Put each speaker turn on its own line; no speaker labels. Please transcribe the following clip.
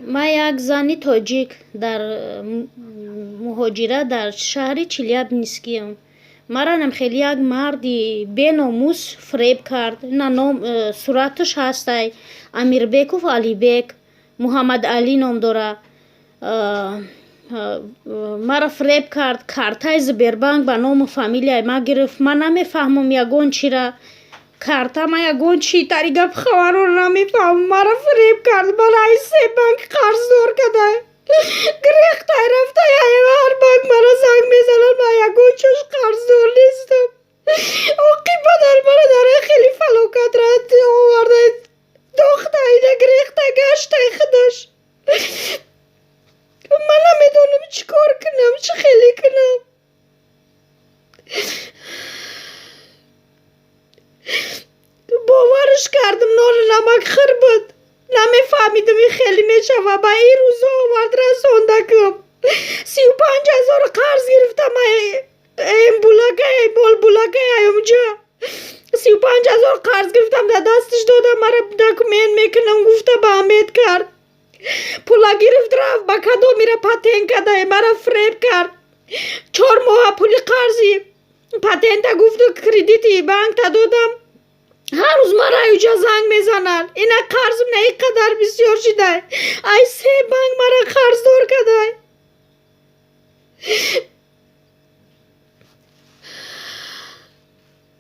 Ман як зани тоҷик дар муҳоҷират дар шаҳри Челябинскиам. Маранам хеле як марди беномус фиреб кард. На ном, сураташ ҳастай, Амирбеков Алибек Муҳаммадалӣ ном дора. Маро фиреб кард, картаи Сбербанк ба ному фамилияи ман гирифт. Ман намефаҳмам ягон чира. Карта ман ягон чи тари гап хабарро намефаҳмам. Маро фиреб кард, мара ай се банк қарздор кадай. Гирехтай рафтай, ҳар банк мара занг мезанад, ман ягон чош қарздор нестам. Оқибат мара дар хеле фалокат оварда дохта, ина гирехта гаштай худаш. Ман намедонам чӣ кор кунам, чӣ хеле кунам. Боварш кардам, нону намак хӯр буд. Намефаҳмидам, ин хеле мешава. Ба ин рӯзо овард расондакам. 35 000 қарз гирифтам эмбулакай, болбулакай аюмҷа. 35 000 қарз гирифтам, дар дасташ додам, мара документ мекунам гуфта ба амед кард. Пула гирифт рафт, ба кадомира патент кадай, мара фиреб кард. 4 моҳа пули қарзи патента гуфту кредити банкта додам. Ҳар рӯз мара аюҷа занг мезанад. Ина қарзм на ин қадар бисёр шидай. Ай се банк мара қарздор кадай.